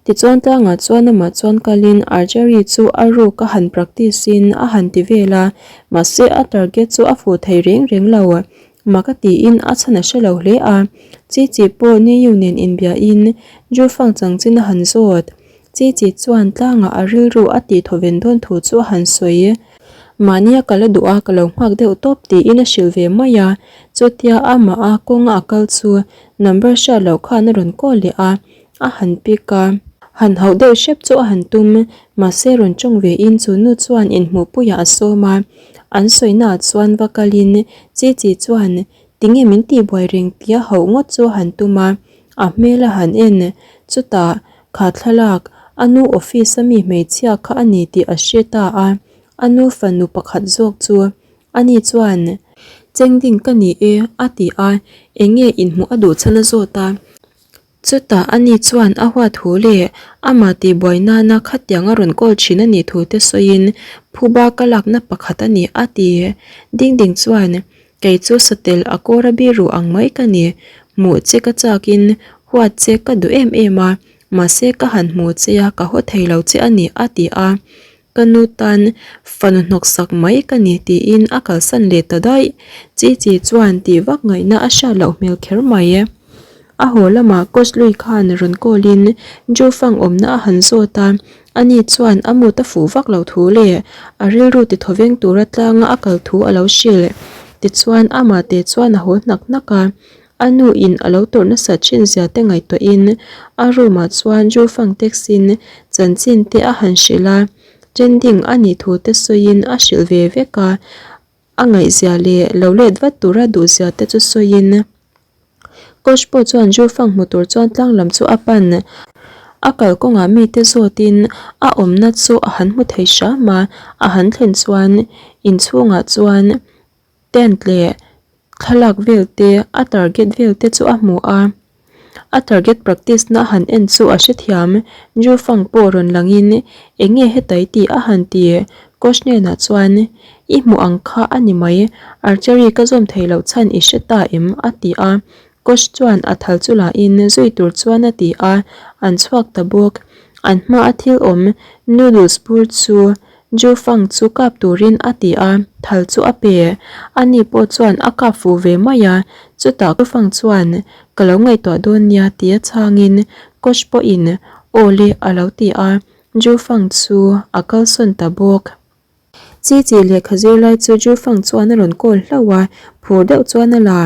Tichuan tlangah chuan amah chuan kalin archery chu a ruk a han practice in a han ti vel a, mahse a target chu a fuh thei reng reng lo. Mak a tiin a chhan a hre lo hle a. Chi chi pawh Niu nen inbia in Ju Fang changchin a han zawt. Chi chi chuan tlangah a rilru a tih thawven dawn thu chu a han sawi. Mahnia ka la duh a, ka lo nghak deuh tawp tiin a hrilh ve mai a. Chutia amah a kawnga a kal chu number hriat loh khan a rawn call leh a, a han pick a. Han hauh deuh hrep chu a han tum, mahse rawn tawng ve in chu nu chuan inhmuhpuiah a sawm a. An sawinaah chuan va kalin Chi Chi chuan tinge min tihbuai reng tia hauh ngawt chu a han tum a, a hmel a han en. Chutah kha thlalak a nu office a mi hmeichhia kha a ni tih a hre ta a, a nu fanu pakhat zawk chu ani chuan Chengding ka ni e a ti a, enge inhmuh a duh chhan a zawt a. Chutah ani chuan a huat thu leh amah tihbuai nana khatiang a rawn call thin a nih thu te sawiin phuba ka lakna pakhat a ni a ti. Ding ding chuan, Kei chu satel a kawr a biru ang mai ka ni, hmuh che ka chakin huat che ka duh em em a, mahse ka han hmu che a ka haw thei lo che a ni a ti a. Ka nu tan fanu hnawksak mai ka ni tiin a kalsan leh ta daih. Chi chi chuan tih vak ngaihna a hriat loh hmel kher mai. A haw lamah coach lui khan rawn call in Ju Fang awmna a han zawt a, ani chuan a mood a fuh vak loh thu leh a rilru ti thawveng tura tlanga a kal thu a lo hrilh. Tichuan amah te chuan a haw hnak hnak a, A nu in a lo tawrh nasat thin zia te ngaihtuah in a room ah chuan Ju Fang text in chanchin te a han hrilh a, trending a nih thu te sawi in a hrilh ve vek a, a ngaihzia leh lo let vat tura duh zia te chu sawi in coach pawh chuan Ju Fang hmu tur chuan tlang lam chu a pan. A kalkawngah mite zawt in a awmna chu a han hmu thei hram a, a han thlen chuan inchhungah chuan tent leh thlalak vel te a target vel te chu a hmu a a target practice na han en chu a hrethiam Ju Fang pawh rawn lang in eng nge hetai tih a han ti coach hnenah chuan i hmuh ang kha a ni mai archery ka zawm thei loh chhan i hre ta em a ti a coach chuan a thal chu la in zui tur chuan a ti a an chhuak ta bawk an hma a thil awm noodles bur chu Ju Fang chu kap turin a ti a, thal chu a pe. Ani pawh chuan a kap fuh ve mai a, chutah Ju Fang chuan, Ka lo ngaihtuah dawn nia tia chhangin coach pawhin Aw le a lo ti a, Ju Fang chu a kalsawn ta bawk. Chi chi lehkha zir lai chu Ju Fang chuan a rawn call hlauh a, phur deuh chuan a la.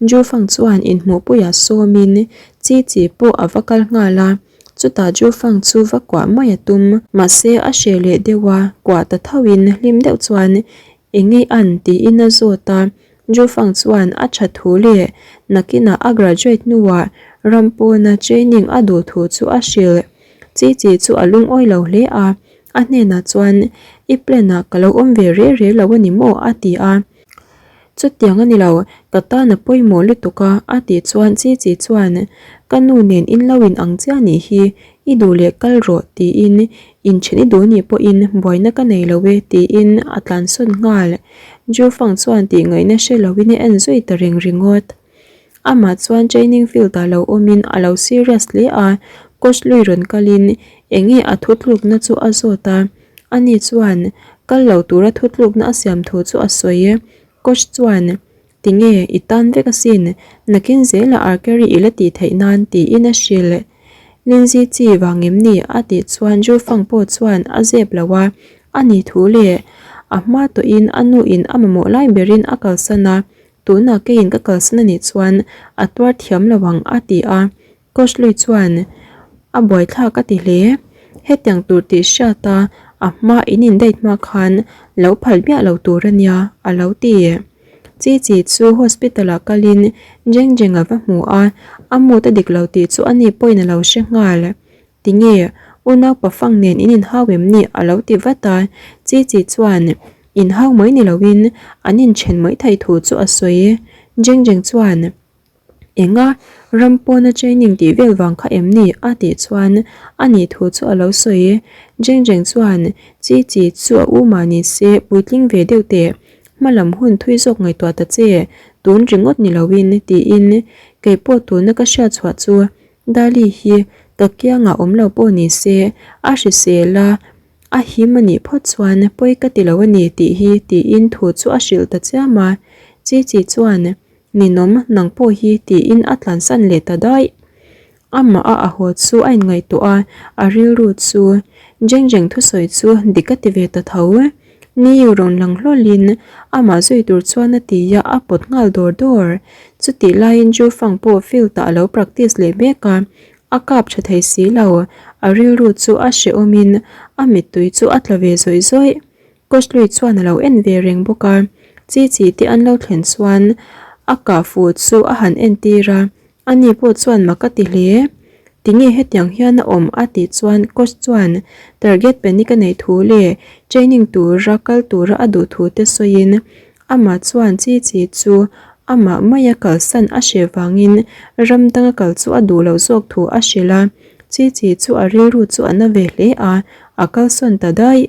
Ju Fang chuan inhmuhpuiah sawmin Chi Chi pawh a va kal nghal a. Chutah Ju Fang chu va kuah mai a tum. Mahse a hreh leh deuh a, kuah ta thoin hlim deuh chuan eng nge an tiin a zawt a. Ju Fang chuan a tha thu leh nakinah a graduate hnuah ram pawna training a duh thu chu a hrilh. Chi Chi chu a lungawi lo hle a, a hnenah chuan I plan ah ka lo awm ve re re lo a ni maw? a ti a. Chutiang a ni lo, ka tan a pawimawh lutuk a, a tih chuan Chi Chi chuan, Ka nu nen in lo in ang chiah nih hi, i duh leh kal rawh, tiin inthen i duh nih pawhin buaina ka nei lo e, tiin a tlansawn nghal. Ju Fang chuan tih ngaihna hre loin a en zui ta reng ringawt. Amah chuan training field ah lo awmin a lo serious hle a, coach lui rawn kalin eng nge a thutlukna chu a zawt a, ani chuan kal lo tura thutlukna a siam thu chu a sawi. Coach chuan tinge i tan vek asin, nakin zelah archery i la tih theih nan tiin a hrilh. Lindsay chi vang em ni a tih chuan Jufang pawh chuan a zep lo a, a ni thu leh a hma tawhin a nu in a mamawh lai berin a kalsan a, Tunah keiin ka kalsan a nih chuan a tuar thiam lo ang a ti a, Coach lui chuan a buaithlak a ti hle. Hetiang tur tih hriat a, a hma in indate hma khan lo phal miah lo tur a nia a lo ti. Chi Chi chu hospital ah kalin Jeng Jeng a va hmu a, a mood a dik lo tih chu ani pawhin a lo hre nghal. Tinge, unau pafang nen in inhau em ni? a lo ti vat a, Chi Chi chuan inhau mai ni loin an inthen mai thei thu chu a sawi. Jeng Jeng chuan, Enga, ram pawna training tih vel vang kha em ni? a tih chuan a nih thu chu a lo sawi. Jeng Jeng chuan, Chi Chi chu a u mah ni se puitling ve deuh teh, hma lam hun thui zawk ngaihtuah ta che, tun ringawt ni loin tiin keipawh tuna ka hriatchhuah chu Dali hi Ka kiangah awm lo pawh ni se, a hrisel a, a him a nih phawt chuan pawi ka ti lo a ni tih hi tiin thu chu a hrilh ta chiam a. Chi Chi chuan, Ninawm, nang pawh hi tiin a tlansan leh ta daih. Amah a a haw chu a inngaihtuah a, a rilru chu Jeng Jeng thusawi chu dik a ti ve ta tho. Niu rawn lang hlawlin amah zui tur chuan a ti a, a pawt nghal dawr dawr. Chutih laiin Ju Fang pawh field ah a lo practice leh mek a, a kap tha thei si lo. A rilru chu a hrehawmin a mittui chu a tla ve zawih zawih. Coach Lui chuan a lo en ve reng bawk a, Chi Chi te an lo thlen chuan a kah fuh chu a han entir a, Ani pawh chuan mak a ti hle. Tinge hetiang hian a awm a tih chuan coach chuan target panic a neih thu leh training tura kal tura a duh thu te sawiin amah chuan chi chi chu amah maia kalsan a hreh vangin ram danga kal chu a duh loh zawk thu a hrilh a. Chi chi chu a rilru chu a na ve hle a, a kalsawn ta daih.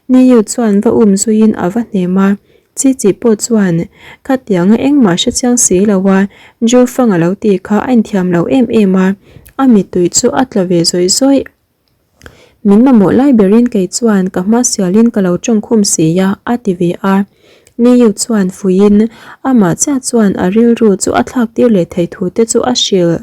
Niu chuan va um zuiin a va hnem a, Chi Chi pawh chuan khatianga engmah hre chiang si lo a, Ju Fang a lo ti kha a inthiam lo em em a, a mittui chu a tla ve zawih zawih. Min mamawh lai berin kei chuan ka hma sialin ka lo tawng khum si a, a ti ve a. Niu chuan fuiin amah chiah chuan a rilru chu a thlak tir leh thei thu te chu a hrilh.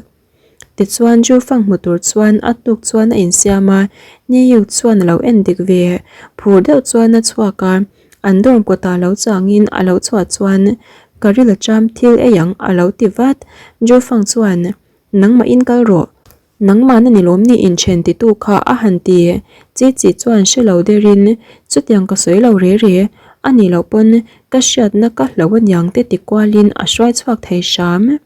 Tichuan Ju Fang hmu tur chuan a tuk chuan a insiam a, Ni Yu chuan a lo en dik ve. Phur deuh chuan a chhuak a, an dorm kawtah lo changin a lo chhuah chuan ka ril a cham thil ei ang a lo ti vat. Ju Fang chuan, Nangmah in kal rawh. Nangmahna ni lawm ni inthen titu kha a han ti. Chi Chi chuan hre lo derin, Chutiang ka sawi lo re re, a nih loh pawn ka hriatna ka hlo aniang te ti kualin a hruai chhuak thei hram.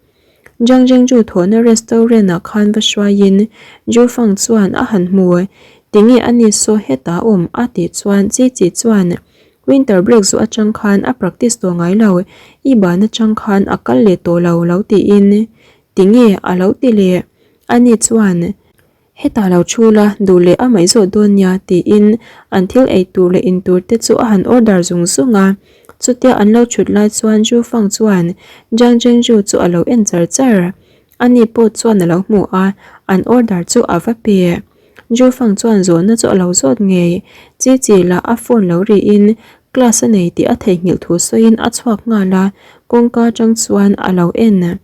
Jiang Zhengzhu thawhna restaurant ah khan va hruaiin Zhu Fang chuan a han hmu. Tinge a ni saw hetah a awm a tih chuan Chi Chi chuan winter break zawh atang khan a practice tawh ngai lo, i ban atang khan a kal leh tawh lo lo tiin tinge a lo ti leh. Ani chuan. Hetah lo thu la, duh leh a maih zawh dawn nia tiin an thil ei tur leh in tur te chu a han order zung zung a. Chutia an lo thut lai chuan Zhu Fang chuan Zhang Zhengzhu chu a lo en char char. Ani pawh chuan a lo hmu a, an order chu a va pe. Zhu Fang chuan zawhna chu a lo zawt ngei. Chi Chi lah a phone lo rihin class a nei tih a theihnghilh thu sawiin a chhuak nghal a, kawngka atang chuan a lo en.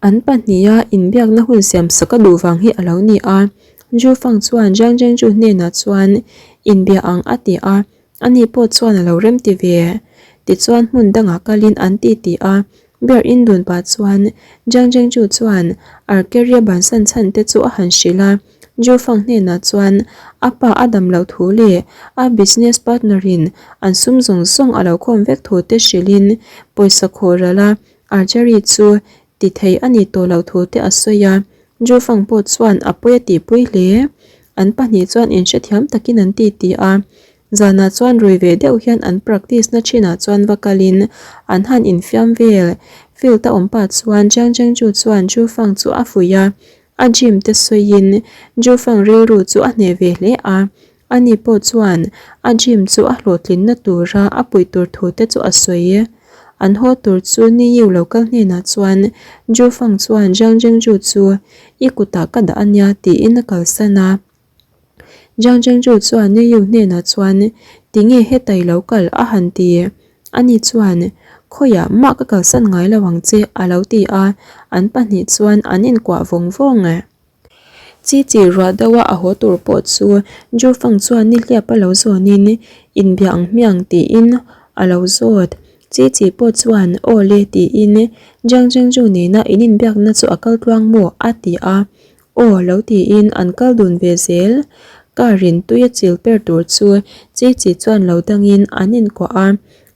An pahniha inbiakna hun siam sak a duh vang hi a lo ni a. Zhu Fang chuan Zhang Zhengzhu hnenah chuan inbia ang a ti a, ani pawh chuan a lo rem ti ve. Tichuan hmun dangah kalin an ti ti a, beer in dun pah chuan Zhang Zhengzhu chuan Arkeria bansan chhan te chu a han hrilh a. Zhu Fang hnenah chuan a pa a dam loh thu leh a business partner in an sum zawng zawng a lo khawm vek thu te hrilhin pawisa khawh ral a Archery chu ti thei a ni tawh loh thu te a sawi a, Zhu Fang pawh chuan a pawi a tihpui hle. An pahnih chuan inhrethiam takin an ti ti a, zanah chuan rui ve deuh hian an practice na thinah chuan va kalin an han infiam vel. Field a awm pah chuan Jiang Zhengzhu chuan Zhu Fang chu a fuih a, a gym te sawiin Zhu Fang rilru chu a hneh ve hle a, Ani pawh chuan a gym chu a hlawhtlinna tura a puih tur thu te chu a sawi. An haw tur chu Ni Yu lo kal hnenah chuan Zhu Fang chuan Zhang Zhengzhu chu i kutah ka dah ania tiin a kalsan a. Zhang Zhengzhu chuan Ni Yu hnenah chuan tinge heta i lo kal a han ti. Ani chuan khawiah mah ka kalsan ngai lo ang che a lo ti a, an pahnih chuan an inkuah vawng vawng. Chi chi ruah deuha a haw tur pawh chu Ju Fang chuan ni hliap a lo zawnin inbia ang hmiang tiin a lo zawt. Chi chi pawh chuan aw le tiin Jiang Zhengzhu nena in inbiakna chu a kal tluang maw a ti a, aw lo tiin an kal dun ve zel. Car in tui a chil per tur chu Chi chi chuan lo dangin an inkuah a,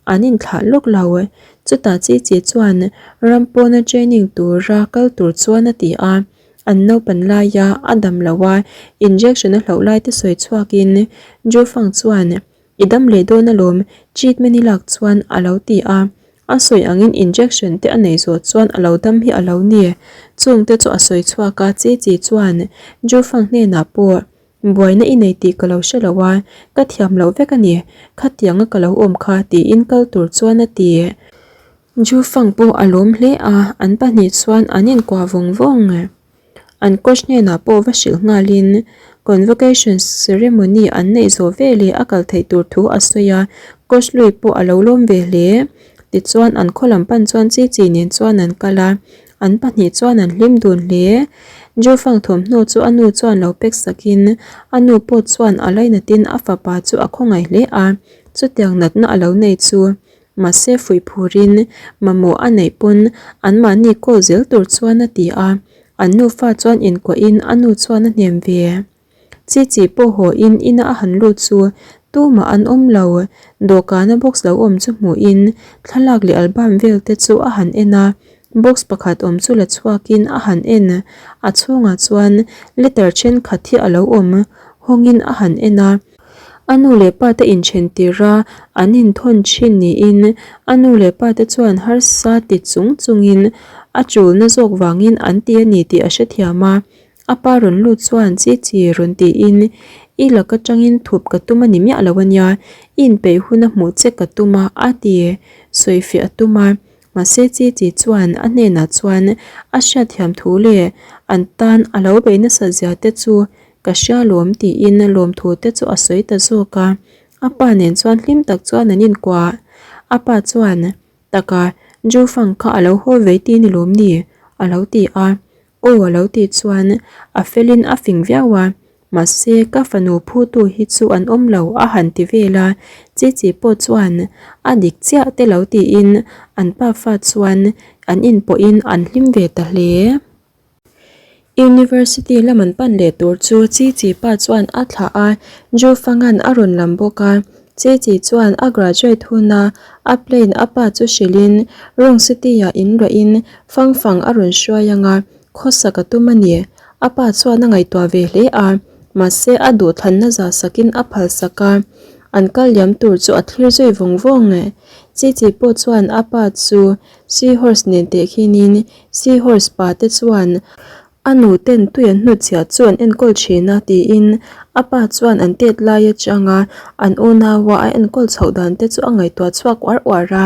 an inthlah lawk lo. Chutah Chi chi chuan ram pawna training tura kal tur chuan a ti a. An naupan laia a dam lo a, injection a hloh lai te sawi chhuakin Ju Fang chuan, I dam leh dawn alawm, treatment i lak chuan a lo ti a. A sawi angin injection te a nei zawh chuan a lo dam hi a lo ni. Chung te chu a sawi chhuak a, Chi Chi chuan Ju Fang hnenah pawh, Buaina i nei tih ka lo hre lo a, ka thiam loh vek a ni, khatianga ka lo awm kha tiin kal tur chuan a ti. Ju Fang pawh a lawm hle a, an pahnih chuan an inkuah vawng vawng. An coach hnenah pawh va hrilh nghalin convocation ceremony an neih zawh veleh a kal theih tur thu a sawi a, coach lui pawh a lo lawm ve hle. Tichuan an khaw lam pan chuan chi chi nen chuan an kal a, an pahnih chuan an hlim dun hle. Jufang thawmhnaw chu a nu chuan lo pek sakin a nu pawh chuan a lainatin a fapa chu a khawngaih hle a, chutiang natna a lo nei chu Mahse fuih phurin mamawh a neih pawn anmahni kawl zel tur chuan a ti a, an nufa chuan inkuahin a nu chuan a hnem ve. Chi chi pawh haw in ina a han lut chu tumah an awm lo, dawhkana box lo awm chu hmuhin thlalak leh album vel te chu a han en a, box pakhat awm chu la chhuakin a han en, a chhungah chuan letter thenkhat hi a lo awm hawngin a han en a. A nu leh pa te inthen tir a, an inthawn thin niin a nu leh pa te chuan harsa ti chung chungin a chulna zawk vangin an ti a ni tih a hrethiam a. A pa rawn lut chuan chi chi rawn tiin I lak atangin thup ka tum a ni miah lo a nia, i inpeih huna hmuh che ka tum a a ti sawifiah a tum a. Mahse chi chi chuan a hnenah chuan a hriatthiam thu leh an tan a lo beih nasat zia te chu Ka hria lawm tiin lawmthu te chu a sawi ta zawk a, a pa nen chuan hlim tak chuan an inkuah. A pa chuan, Taka, Jufang kha a lo haw vei ti ni lawm ni? a lo ti a. Aw a lo tih chuan a felin a fing viau a, mahse ka fanu phutu hi chu an awm lo a han ti vel a, Chichi pawh chuan a dik chiah te lo tiin an pafa chuan an inpawhin an hlim ve ta hle. University lam an pan leh tur chu Chi Chi pa chuan a thlah a, Ju Fangan a rawn lam bawk a. Chi Chi chuan a graduate huna a plane a pa chu hrilhin Rong City-ah inruahin Fang Fang a rawn hruai ang a, khawsak a tum a ni. A pa chuan a ngaihtuah ve hle a, mahse a duhthlanna zah sakin a phalsak a, an kal liam tur chu a thlir zui vawng vawng. Chi Chi pawh chuan a pa chu Seahorse nen tehkhinin Seahorse pa te chuan a nu ten tui an hnutchhiah chu an enkawl thin a tiin a pa chuan an tet lai atanga an unaua a enkawl chhoh dan te chu a ngaihtuah chhuak uar uar a.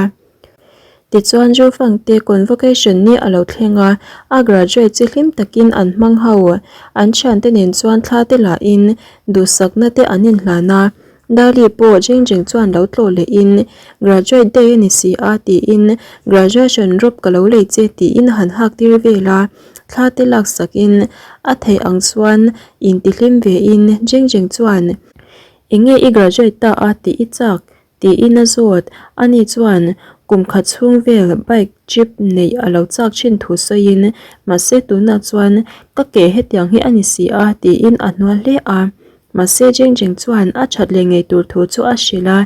Tichuan Jufang te convocation ni a lo thleng a, a graduate chi hlim takin an hmang ho. An thiante nen chuan thla te lahin duhsakna te an inhlan a. Dali pawh Jeng Jeng chuan lo tlawh lehin, Graduate day a ni si a tiin graduation robe ka lo lei che tiin a han hak tir vel a, thla te laksakin a theih ang chuan intihlim vein Jeng Jeng chuan, Enge i graduate ta a tih i chak? tiin a zawt. Ani chuan kum khat chhung vel bike trip neih a lo chak thin thu sawiin, Mahse tunah chuan ka ke hetiang hi a ni si a tiin a hnual hle a. Mahse Jeng Jeng chuan a that leh ngei tur thu chu a hrilh a.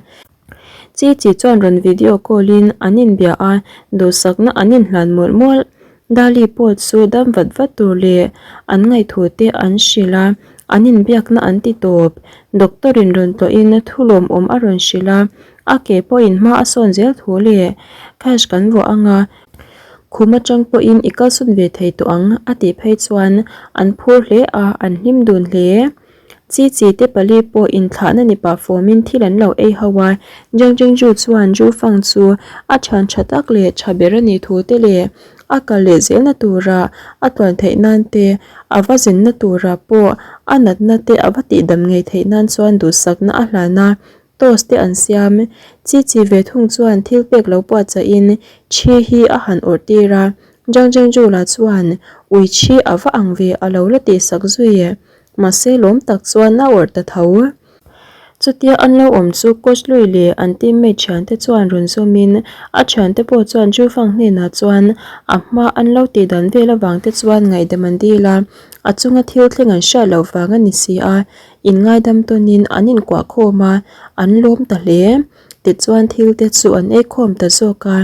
Chi Chi chuan rawn video call in an inbia a, duhsakna an inhlan mawlh mawlh. Dali pawh chu dam vat vat tur leh an ngaihthu te an hrilh a, an inbiakna an ti tawp. Doctor in rawn tlawhin thu lawmawm a rawn hrilh a, a ke pawhin hma a sawn zel thu leh cash kan vuah ang a, khum atang pawhin i kalsawn ve thei tawh ang a tih phei chuan an phur hle a, an hlim dun hle. Chi chi te pali pawh inthlahna ni pah fawmin thil an lo ei ho a, Jiang Jingju chuan Zhu Fang chu a thian tha tak leh tha ber a nih thu te leh a kal leh zelna tura a tluan theih nan te, a va zinna tura pawh a natna te a va tihdam ngei theih nan chuan duhsakna a hlan a, toast te an siam. Chi chi ve thung chuan thil pek lo puahchaihin thi hi a han awrh tir a, Jiang Jingju lah chuan ui thi a va ang ve a lo la tihsak zui. Mahse lawm tak chuan a awrh ta tho. Chutia an lo awm chu coach lui leh an teammate thiante chuan rawn zawmin a thiante pawh chuan Jufang hnenah chuan a hma an lo tih dan vel avang te chuan ngaihdam an dil a, a chunga thil thleng an hriat loh vang a ni si a, inngaidam tawnin an inkuah khawm a, an lawm ta hle. Tichuan thil te chu an ei khawm ta zawk a.